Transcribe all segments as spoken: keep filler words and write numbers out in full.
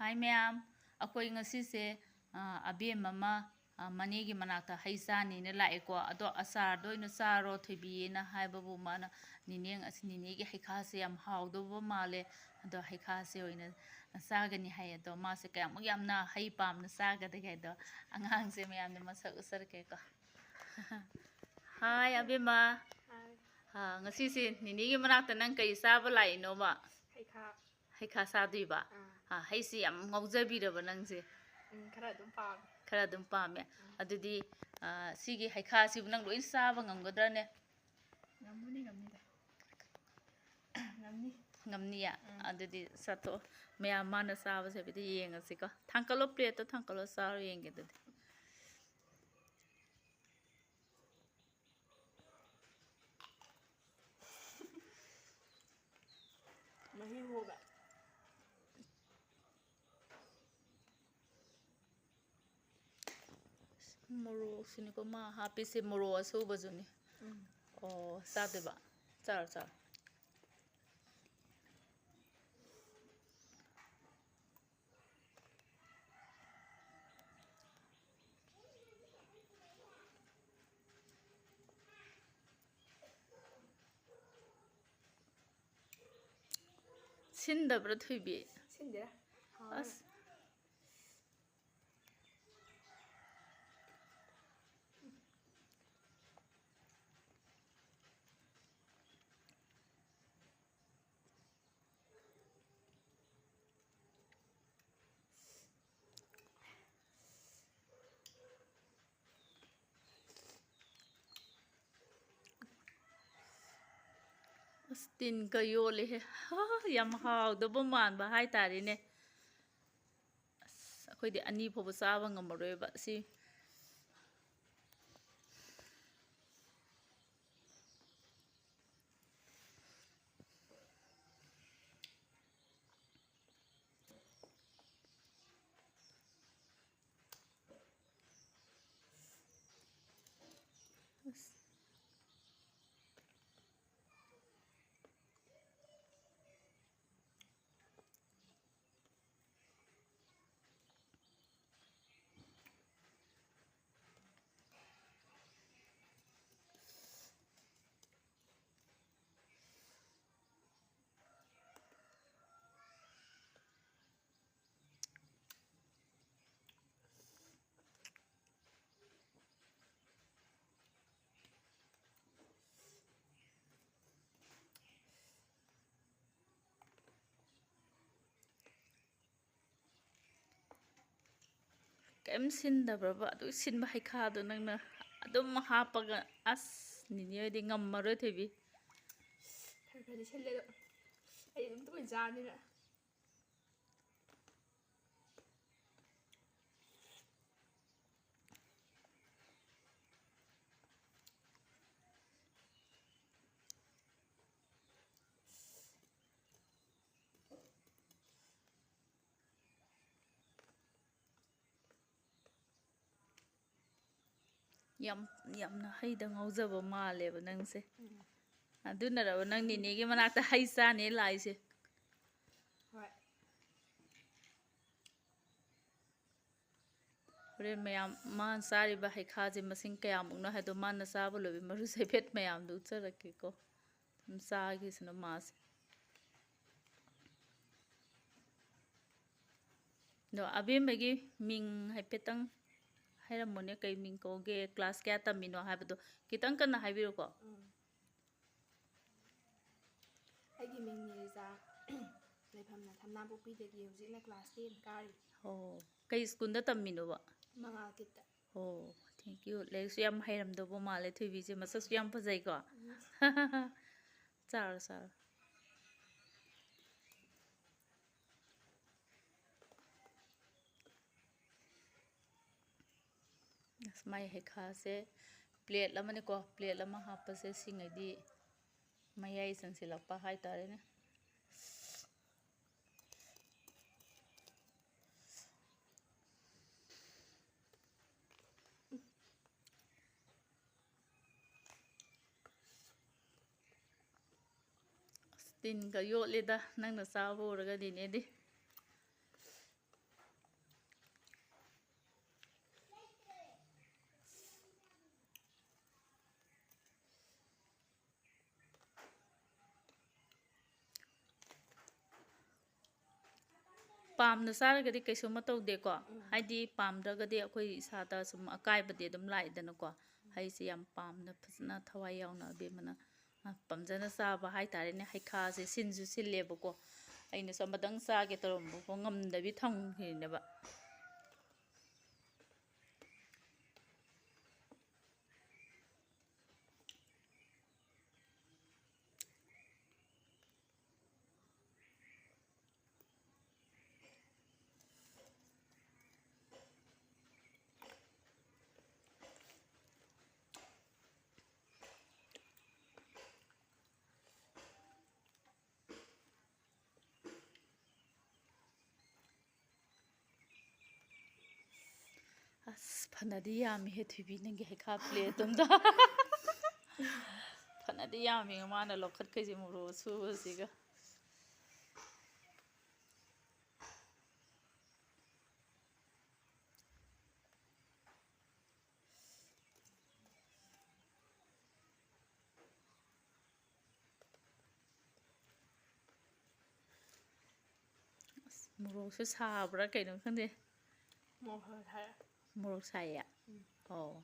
ꯍꯥꯏ ꯃꯌꯥꯝ, ꯑꯩꯈꯣꯏ ꯉꯁꯤꯁꯦ, ꯑ, ꯑꯕꯦꯝꯃ ꯑꯃ, ꯑ, ꯃꯅꯦꯒꯤ ꯃꯅꯥꯛꯇ ꯍꯩ ꯆꯥꯅꯤꯅ ꯂꯥꯛꯑꯦꯀꯣ꯫ ꯑꯗꯣ ꯑꯆꯥꯔꯗ ꯑꯣꯏꯅ ꯆꯥꯔꯣ ꯊꯣꯏꯕꯤꯅ ꯍꯥꯏꯕꯕꯨ ꯃꯥꯅ, "ꯅꯦꯅꯦ, ꯑꯁ, ꯅꯦꯅꯦꯒꯤ ꯍꯩꯈꯥꯁꯦ ꯌꯥꯝ ꯍꯥꯎꯗꯧꯕ ꯃꯥꯜꯂꯦ꯫ ꯑꯗꯣ ꯍꯩꯈꯥꯁꯦ ꯑꯣꯏꯅ ꯆꯥꯒꯅꯤ" ꯍꯥꯏ꯫ ꯑꯗꯣ ꯃꯥꯁꯦ ꯀꯌꯥꯃꯨꯛ ꯌꯥꯝꯅ ꯍꯩ ꯄꯥꯝꯅ ꯆꯥꯒꯗꯒꯦ ꯍꯥꯏꯗꯣ ꯑꯉꯥꯡꯁꯦ ꯃꯌꯥꯝꯅ ꯃꯁꯛ ꯎꯠꯆꯔꯛꯀꯦꯀꯣ꯫ ꯍꯥꯏ, ꯑꯕꯦꯝꯃ꯫ ꯍꯥꯏ꯫ ꯑ, ꯉꯁꯤꯁꯦ ꯅꯦꯅꯦꯒꯤ ꯃꯅꯥꯛꯇ ꯅꯪ ꯀꯔꯤ ꯆꯥꯕ ꯂꯥꯛꯏꯅꯣꯕ? ꯍꯩꯈꯥ꯫ ꯍꯩꯈꯥ ꯆꯥꯗꯣꯏꯕ? ꯑꯥ꯫ ꯑ, ꯍꯩꯁꯤ ꯌꯥꯝ ꯉꯥꯎꯖꯕꯤꯔꯕ ꯅꯪꯁꯦ? ꯎꯝ, ꯈꯔ ꯑꯗꯨꯝ ꯄꯥꯝꯃꯦ꯫ ꯈꯔ ꯑꯗꯨꯝ ꯄꯥꯝꯃꯦ꯫ ꯎꯝ꯫ ꯑꯗꯨꯗꯤ, ꯑ, ꯁꯤꯒꯤ ꯍꯩꯈꯥꯁꯤꯕꯨ ꯅꯪ ꯂꯣꯏ ꯆꯥꯕ ꯉꯝꯒꯗ꯭ꯔꯅꯦ? ꯉꯝꯕꯨꯗꯤ ꯉꯝꯅꯤꯗ꯫ ꯉꯝꯅꯤ꯫ ꯉꯝꯅꯤꯌꯦ? ꯎꯝ꯫ ꯑꯗꯨꯗꯤ ꯆꯥꯊꯣꯛꯑꯣ꯫ ꯃꯌꯥꯝ ꯃꯥꯅ ꯆꯥꯕꯁꯦ ꯍꯥꯏꯐꯦꯠ ꯌꯦꯡꯉꯁꯤꯀꯣ꯫ ꯊꯥꯡꯀꯠꯂꯣ, ꯄ꯭ꯂꯦꯠꯇꯣ ꯊꯥꯡꯀꯠꯂꯣ, ꯆꯥꯔꯣ ꯌꯦꯡꯒꯦ ꯑꯗꯨꯗꯤ꯫ ꯃꯍꯤ ꯍꯣꯕ꯫ ꯃꯣꯔꯣꯛꯁꯤꯅꯤꯀꯣ ꯃꯥ ꯍꯥꯞꯄꯤꯁꯦ, ꯃꯣꯔꯣꯛ ꯑꯁꯨꯕꯁꯨꯅꯤ꯫ ꯎꯝ꯫ ꯑꯣ, ꯆꯥꯗꯣꯏꯕ? ꯆꯥꯔꯣ, ꯆꯥꯔꯣ꯫ ꯁꯤꯟꯗꯕ꯭ꯔꯥ, ꯊꯣꯏꯕꯤ? ꯁꯤꯟꯗꯦꯗ꯫ ꯍꯥꯎꯋꯦ꯫ ꯑꯁ꯫ ꯑꯁ, ꯇꯤꯟꯒ ꯌꯣꯠꯂꯦꯍꯦ꯫ ꯌꯥꯝ ꯍꯥꯎꯗꯧꯕ ꯃꯥꯟꯕ ꯍꯥꯏꯇꯥꯔꯦꯅꯦ꯫ ꯑꯁ, ꯑꯩꯈꯣꯏꯗꯤ ꯑꯅꯤ ꯐꯥꯎꯕ ꯆꯥꯕ ꯉꯝꯃꯔꯣꯏꯕ ꯁꯤ꯫ ꯑꯁ꯫ ꯀꯩꯝ ꯁꯤꯟꯗꯕ꯭ꯔꯕ? ꯑꯗꯨ ꯁꯤꯟꯕ ꯍꯩꯈꯥꯗꯣ ꯅꯪꯅ ꯑꯗꯨꯝ ꯍꯥꯞꯄꯒ, ꯑꯁ, ꯅꯤꯅꯦ ꯍꯣꯏꯗꯤ ꯉꯝꯃꯔꯣꯏ, ꯊꯣꯏꯕꯤ꯫ ꯈꯔ ꯈꯔꯗꯤ ꯁꯤꯜꯂꯦ ꯑꯗꯣ, ꯑꯩ ꯑꯗꯨꯝ ꯇꯣꯏꯅ ꯆꯥꯕꯅꯤꯅ꯫ ꯌꯥꯝ, ꯌꯥꯝꯅ ꯍꯩꯗ ꯉꯥꯎꯖꯕ ꯃꯥꯜꯂꯦꯕ ꯅꯪꯁꯦ꯫ ꯎꯝ꯫ ꯑꯗꯨꯅꯔꯕ ꯅꯪ ꯅꯤꯅꯦꯒꯤ ꯃꯅꯥꯛꯇ ꯍꯩ ꯆꯥꯅꯦ ꯂꯥꯛꯏꯁꯦ? ꯍꯣꯏ꯫ ꯍꯣꯔꯦꯟ ꯃꯌꯥꯝ ꯃꯥꯅ ꯆꯥꯔꯤꯕ ꯍꯩꯈꯥꯁꯦ ꯃꯁꯤꯡ ꯀꯌꯥꯃꯨꯛꯅꯣ ꯍꯥꯏꯗꯣ ꯃꯥꯅ ꯆꯥꯕ ꯂꯣꯏꯕ ꯃꯔꯨ ꯆꯩꯐꯦꯠ ꯃꯌꯥꯝꯗꯣ ꯎꯠꯆꯔꯛꯀꯦꯀꯣ꯫ ꯑꯗꯨꯝ ꯆꯥꯈꯤꯁꯅꯨ ꯃꯥꯁꯦ꯫ ꯑꯗꯣ ꯑꯕꯦꯝꯃꯒꯤ ꯃꯤꯡ ꯍꯥꯏꯐꯦꯠꯇꯪ ꯍꯥꯏꯔꯝꯃꯣꯅꯦ, ꯀꯩ ꯃꯤꯡ ꯀꯧꯒꯦ, ꯀ꯭ꯂꯥꯁ ꯀꯌꯥ ꯇꯝꯃꯤꯅꯣ ꯍꯥꯏꯕꯗꯣ ꯈꯤꯇꯪ ꯀꯟꯅ ꯍꯥꯏꯕꯤꯔꯨꯀꯣ꯫ ꯎꯝ꯫ ꯑꯩꯒꯤ ꯃꯤꯡ ꯅꯤꯔꯖꯥ, ꯂꯩꯐꯝꯅ ꯊꯝꯅꯥꯄꯣꯛꯄꯤꯗꯒꯤ, ꯍꯧꯖꯤꯛꯅ ꯀ꯭ꯂꯥꯁ ꯇꯦꯟ ꯀꯥꯔꯤ꯫ ꯑꯣ, ꯀꯩ ꯁ꯭ꯀꯨꯜꯗ ꯇꯝꯃꯤꯅꯣꯕ? ꯃꯉꯥꯜ ꯀꯤꯠꯇ꯫ ꯑꯣ, thank you꯫ ꯂꯥꯏꯔꯤꯛꯁꯨ ꯌꯥꯝ ꯍꯩꯔꯝꯗꯧꯕ ꯃꯥꯜꯂꯦ ꯊꯣꯏꯕꯤꯁꯦ, ꯃꯁꯛꯁꯨ ꯌꯥꯝ ꯐꯖꯩꯀꯣ꯫ ꯎꯝ꯫ ꯆꯥꯔꯣ, ꯆꯥꯔꯣ꯫ ꯑꯁ, ꯃꯥꯏ ꯍꯩꯈꯥꯁꯦ plate ꯑꯃꯅꯤꯀꯣ, plate ꯑꯃ ꯍꯥꯞꯄꯁꯦ ꯁꯤꯉꯩꯗꯤ ꯃꯌꯥꯏ ꯆꯪꯁꯤꯜꯂꯛꯄ ꯍꯥꯏꯇꯥꯔꯦꯅꯦ꯫ ꯑꯁ, ꯇꯤꯟꯒ ꯌꯣꯠꯂꯦꯗ, ꯅꯪꯅ ꯆꯥꯕ ꯎꯔꯒ ꯅꯤꯅꯦꯗꯤ꯫ ꯄꯥꯝꯅ ꯆꯥꯔꯒꯗꯤ ꯀꯩꯁꯨ ꯑꯃ ꯇꯧꯗꯦꯀꯣ꯫ ꯎꯝ꯫ ꯍꯥꯏꯗꯤ ꯄꯥꯝꯗ꯭ꯔꯒꯗꯤ ꯑꯩꯈꯣꯏ ꯏꯁꯥꯗ ꯁꯨꯝ ꯑꯀꯥꯏꯕꯗꯤ ꯑꯗꯨꯝ ꯂꯥꯛꯏꯗꯅꯀꯣ꯫ ꯍꯩꯁꯦ ꯌꯥꯝ ꯄꯥꯝꯅ, ꯐꯖꯅ ꯊꯋꯥꯏ ꯌꯥꯎꯅ ꯑꯕꯦꯝꯃꯅ, ꯑ, ꯄꯥꯝꯖꯅ ꯆꯥꯕ ꯍꯥꯏꯇꯥꯔꯦꯅꯦ꯫ ꯍꯩꯈꯥꯁꯦ ꯁꯤꯟꯁꯨ ꯁꯤꯜꯂꯦꯕꯀꯣ꯫ ꯑꯩꯅꯁꯨ ꯑꯃꯇꯪ ꯆꯥꯒꯦ ꯇꯧꯔꯝꯕꯀꯣ, ꯉꯝꯗꯕꯤ ꯊꯝꯈꯤꯅꯦꯕ꯫ ꯐꯅꯗꯤ ꯌꯥꯝꯃꯤꯍꯦ ꯊꯣꯏꯕꯤ, ꯅꯪꯒꯤ ꯍꯩꯈꯥ plate ꯑꯝꯗ꯫ ꯐꯅꯗꯤ ꯌꯥꯝꯃꯤ ꯃꯥꯅ ꯂꯧꯈꯠꯈꯩꯁꯦ ꯃꯣꯔꯣꯛ ꯑꯁꯨꯕꯁꯤꯒ꯫ ꯑꯁ, ꯃꯣꯔꯣꯛꯁꯨ ꯁꯥꯕ꯭ꯔꯥ ꯀꯩꯅꯣ ꯈꯪꯗꯦ꯫ ꯃꯣꯔꯣꯛ ꯁꯥꯏ꯫ ꯃꯣꯔꯣꯛ ꯁꯥꯏꯌꯦ? ꯎꯝ꯫ ꯑꯣ꯫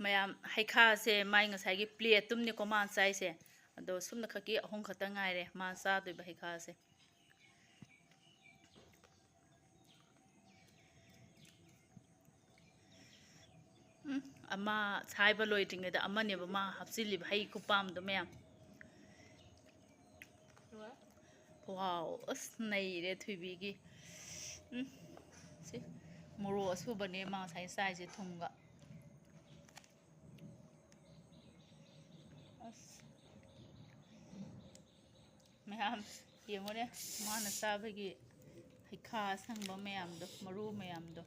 ꯃꯌꯥꯝ, ꯍꯩꯈꯥꯁꯦ ꯃꯥꯏ ꯉꯁꯥꯏꯒꯤ plate ꯇꯨꯝꯅꯤꯀꯣ ꯃꯥ ꯆꯥꯏꯁꯦ꯫ ꯑꯗꯣ ꯁꯨꯝꯅ ꯈꯛꯀꯤ ꯑꯍꯨꯝ ꯈꯛꯇ ꯉꯥꯏꯔꯦ ꯃꯥ ꯆꯥꯗꯣꯏꯕ ꯍꯩꯈꯥꯁꯦ꯫ ꯎꯝ, ꯑꯃ ꯁꯥꯏꯕ ꯂꯣꯏꯗ꯭ꯔꯤꯉꯩꯗ ꯑꯃꯅꯦꯕ ꯃꯥ ꯍꯥꯞꯆꯤꯜꯂꯤꯕ ꯍꯩ ꯈꯨꯄꯥꯝꯗꯣ ꯃꯌꯥꯝ꯫ ꯂꯣꯏꯔꯦ꯫ ꯋꯥꯎ, ꯑꯁ, ꯅꯩꯔꯦ ꯊꯣꯏꯕꯤꯒꯤ꯫ ꯎꯝ, ꯁꯤ ꯃꯣꯔꯣꯛ ꯑꯁꯨꯕꯅꯦ ꯃꯥ ꯉꯁꯥꯏ ꯆꯥꯏꯁꯦ ꯊꯨꯝꯒ꯫ ꯑꯁ꯫ ꯃꯌꯥꯝ ꯌꯦꯡꯉꯨꯅꯦ, ꯃꯥꯅ ꯆꯥꯕꯒꯤ ꯍꯩꯈꯥ ꯑꯁꯪꯕ ꯃꯌꯥꯝꯗꯣ, ꯃꯔꯨ ꯃꯌꯥꯝꯗꯣ꯫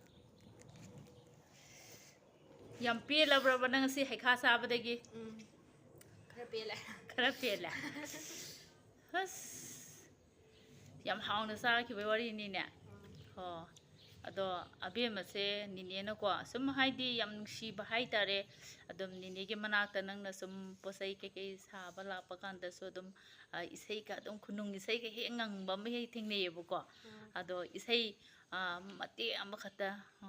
ꯌꯥꯝ ꯄꯦꯜꯂꯕ꯭ꯔꯕ ꯅꯪ ꯉꯁꯤ ꯍꯩꯈꯥ ꯆꯥꯕꯗꯒꯤ? ꯎꯝ, ꯈꯔ ꯄꯦꯜꯂꯦ꯫ ꯈꯔ ꯄꯦꯜꯂꯦ? ꯑꯁ, ꯌꯥꯝ ꯍꯥꯎꯅ ꯆꯥꯈꯤꯕꯩ ꯋꯥꯔꯤꯅꯤꯅꯦ꯫ ꯎꯝ꯫ ꯍꯣ꯫ ꯑꯗꯣ ꯑꯕꯦꯝꯃꯁꯦ ꯅꯤꯅꯦꯅꯀꯣ, ꯁꯨꯝ ꯍꯥꯏꯗꯤ ꯌꯥꯝ ꯅꯨꯡꯁꯤꯕ ꯍꯥꯏꯇꯥꯔꯦ꯫ ꯑꯗꯨꯝ ꯅꯤꯅꯦꯒꯤ ꯃꯅꯥꯛꯇ ꯅꯪꯅ ꯁꯨꯝ ꯄꯣꯠ ꯆꯩ ꯀꯩꯀꯩ ꯁꯥꯕ ꯂꯥꯛꯄ ꯀꯥꯟꯗꯁꯨ ꯑꯗꯨꯝ, ꯑ, ꯏꯁꯩꯒ ꯑꯗꯨꯝ ꯈꯨꯅꯨꯡ ꯏꯁꯩꯒ ꯍꯦꯛ ꯉꯪꯕ ꯑꯃ ꯍꯦꯛ ꯊꯦꯡꯅꯩꯌꯦꯕꯀꯣ꯫ ꯎꯝ꯫ ꯑꯗꯣ ꯏꯁꯩ, ꯑ, ꯃꯇꯦꯛ ꯑꯃꯈꯛꯇ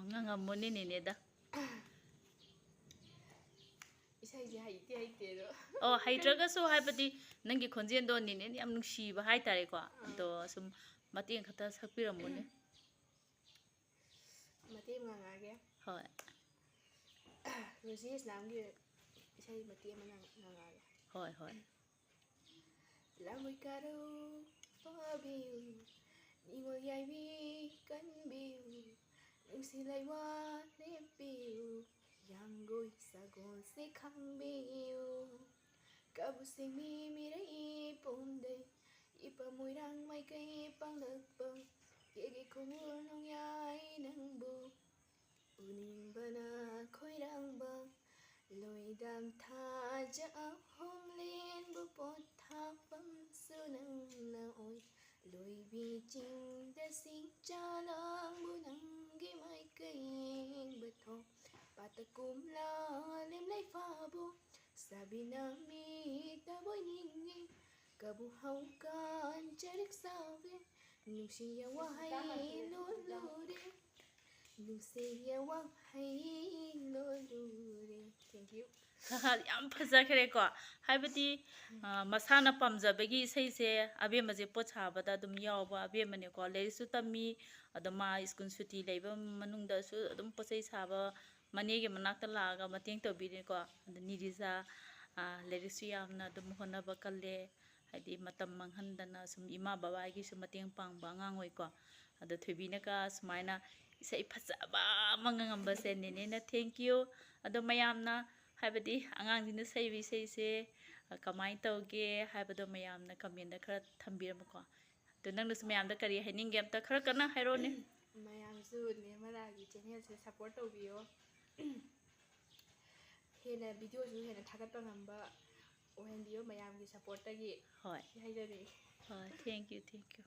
ꯉꯪꯉꯝꯃꯨꯅꯦ ꯅꯤꯅꯦꯗ꯫ ꯏꯁꯩꯁꯦ ꯍꯩꯇꯦ, ꯍꯩꯇꯦ ꯑꯗꯣ꯫ ꯑꯣ, ꯍꯩꯇ꯭ꯔꯒꯁꯨ ꯍꯥꯏꯕꯗꯤ ꯅꯪꯒꯤ ꯈꯣꯟꯖꯦꯜꯗꯣ ꯅꯤꯅꯦꯅ ꯌꯥꯝ ꯅꯨꯡꯁꯤꯕ ꯍꯥꯏꯇꯥꯔꯦꯀꯣ꯫ ꯑꯥ꯫ ꯑꯗꯣ ꯁꯨꯝ ꯃꯇꯦꯛ ꯈꯛꯇ ꯁꯛꯄꯤꯔꯝꯃꯨꯅꯦ꯫ ꯃꯇꯦꯛ ꯑꯃ ꯉꯥꯡꯉꯛꯑꯒꯦ꯫ ꯍꯣꯏ꯫ ꯔꯣꯖꯤ ꯏꯁꯂꯥꯝꯒꯤ ꯏꯁꯩ ꯃꯇꯦꯛ ꯑꯃ ꯉꯥꯡ-, ꯉꯥꯡꯉꯛꯑꯒꯦ꯫ ꯍꯣꯏ, ꯍꯣꯏ꯫ ꯂꯥꯡꯃꯩ ꯀꯥꯔꯧ ꯐꯥꯕꯤꯌꯨ, ꯅꯤꯉꯣꯜ ꯌꯥꯏꯕꯤ ꯀꯟꯕꯤꯌꯨ, ꯅꯨꯡꯁꯤ ꯂꯩꯋꯥ ꯂꯦꯞꯄꯤꯌꯨ꯫ ꯒꯣꯏ ꯁꯒꯣꯜꯁꯦ ꯈꯪꯕꯤꯌꯨ꯫ ꯀꯕꯨꯁꯤꯡ ꯃꯤ ꯃꯤꯔꯩ ꯄꯣꯝꯗꯩ, ꯏꯄꯥ ꯃꯣꯏꯔꯥꯡ ꯃꯥꯏꯀꯩ ꯄꯥꯡꯂꯛꯄ, ꯀꯦꯒꯦ ꯈꯣꯡꯒꯨꯜ ꯅꯣꯡꯌꯥꯏ ꯅꯪꯕꯨ ꯎꯅꯤꯡꯕꯅ ꯈꯣꯏꯔꯥꯡꯕ, ꯂꯣꯏꯗꯥꯝ ꯊꯥꯖ ꯑꯍꯨꯝ ꯂꯦꯟꯕꯨ ꯄꯣꯠꯊꯥꯐꯝꯁꯨ ꯅꯪꯅ ꯑꯣꯏ꯫ ꯂꯣꯏꯕꯤ ꯆꯤꯡꯗ ꯁꯤꯡꯆꯥ ꯂꯥꯡꯕꯨ ꯅꯪꯒꯤ ꯃꯥꯏꯀꯩ ꯌꯦꯡꯕ ꯊꯣꯛ꯫ ꯄꯥꯠꯇ ꯀꯣꯝꯂꯥ ꯂꯦꯝꯂꯩ ꯐꯥꯕꯨ ꯁꯥꯕꯤꯅ ꯃꯤꯇꯕꯣꯏ ꯅꯤꯡꯉꯤ꯫ ꯀꯕꯨ ꯍꯧꯀꯥꯟ ꯆꯔꯤꯛ ꯁꯥꯕꯤ ꯅꯨꯡꯁꯤꯌ ꯋꯥꯍꯩ ꯂꯣꯜꯂꯨꯔꯦ꯫ ꯅꯨꯡꯁꯤꯌ ꯋꯥꯍꯩ ꯂꯣꯜꯂꯨꯔꯦ꯫ Thank you꯫ ꯌꯥꯝ ꯐꯖꯈ꯭ꯔꯦꯀꯣ꯫ ꯍꯥꯏꯕꯗꯤ, ꯑ, ꯃꯁꯥꯅ ꯄꯥꯝꯖꯕꯒꯤ ꯏꯁꯩꯁꯦ ꯑꯕꯦꯝꯃꯁꯦ ꯄꯣꯠ ꯁꯥꯕꯗ ꯑꯗꯨꯝ ꯌꯥꯎꯕ ꯑꯕꯦꯝꯃꯅꯦꯀꯣ꯫ ꯂꯥꯏꯔꯤꯛꯁꯨ ꯇꯝꯃꯤ, ꯑꯗꯣ ꯃꯥ ꯁ꯭ꯀꯨꯜ ꯁꯨꯇꯤ ꯂꯩꯕ ꯃꯅꯨꯡꯗꯁꯨ ꯑꯗꯨꯝ ꯄꯣꯠ ꯆꯩ ꯁꯥꯕ, ꯃꯅꯦꯒꯤ ꯃꯅꯥꯛꯇ ꯂꯥꯛꯑꯒ ꯃꯇꯦꯡ ꯇꯧꯕꯤꯔꯦꯀꯣ꯫ ꯑꯗꯣ ꯅꯤꯔꯤꯖꯥ, ꯑ, ꯂꯥꯏꯔꯤꯛꯁꯨ ꯌꯥꯝꯅ ꯑꯗꯨꯝ ꯍꯣꯠꯅꯕ ꯀꯜꯂꯦ꯫ ꯍꯥꯏꯗꯤ ꯃꯇꯝ ꯃꯥꯡꯍꯟꯗꯅ ꯁꯨꯝ ꯏꯃꯥ ꯕꯕꯥꯒꯤꯁꯨ ꯃꯇꯦꯡ ꯄꯥꯡꯕ ꯑꯉꯥꯡ ꯑꯣꯏꯀꯣ꯫ ꯑꯗꯣ ꯊꯣꯏꯕꯤꯅꯒ ꯁꯨꯃꯥꯏꯅ ꯏꯁꯩ ꯐꯖꯕ ꯑꯃ ꯉꯪꯉꯝꯕꯁꯦ ꯅꯦꯅꯦꯅ thank you꯫ ꯑꯗꯣ ꯃꯌꯥꯝꯅ ꯍꯥꯏꯕꯗꯤ ꯑꯉꯥꯡꯁꯤꯡꯅ ꯁꯛꯏꯕ ꯏꯁꯩꯁꯦ, ꯑ, ꯀꯃꯥꯏꯅ ꯇꯧꯒꯦ ꯍꯥꯏꯕꯗꯣ ꯃꯌꯥꯝꯅ comment ꯈꯔ ꯊꯝꯕꯤꯔꯝꯃꯨꯀꯣ꯫ ꯑꯗꯣ ꯅꯪꯅꯁꯨ ꯃꯌꯥꯝꯗ ꯀꯔꯤ ꯍꯥꯏꯅꯤꯡꯒꯦ ꯑꯝꯇ ꯈꯔ ꯀꯟꯅ ꯍꯥꯏꯔꯛꯑꯣꯅꯦ꯫ ꯃꯌꯥꯝꯁꯨ ꯅꯦ ꯃꯂꯥꯒꯤ channel ꯁꯦ support ꯇꯧꯕꯤꯌꯣ꯫ ꯍꯦꯟꯅ video ꯁꯨ ꯍꯦꯟꯅ ꯊꯥꯒꯠꯄ ꯉꯝꯕ ꯑꯣꯏꯍꯟꯕꯤꯌꯣ ꯃꯌꯥꯝꯒꯤ support ꯇꯒꯤ꯫ ꯍꯣꯏ꯫ ꯁꯤ ꯍꯥꯏꯖꯅꯤꯡꯉꯤ꯫ ꯍꯣꯏ, thank you, thank you꯫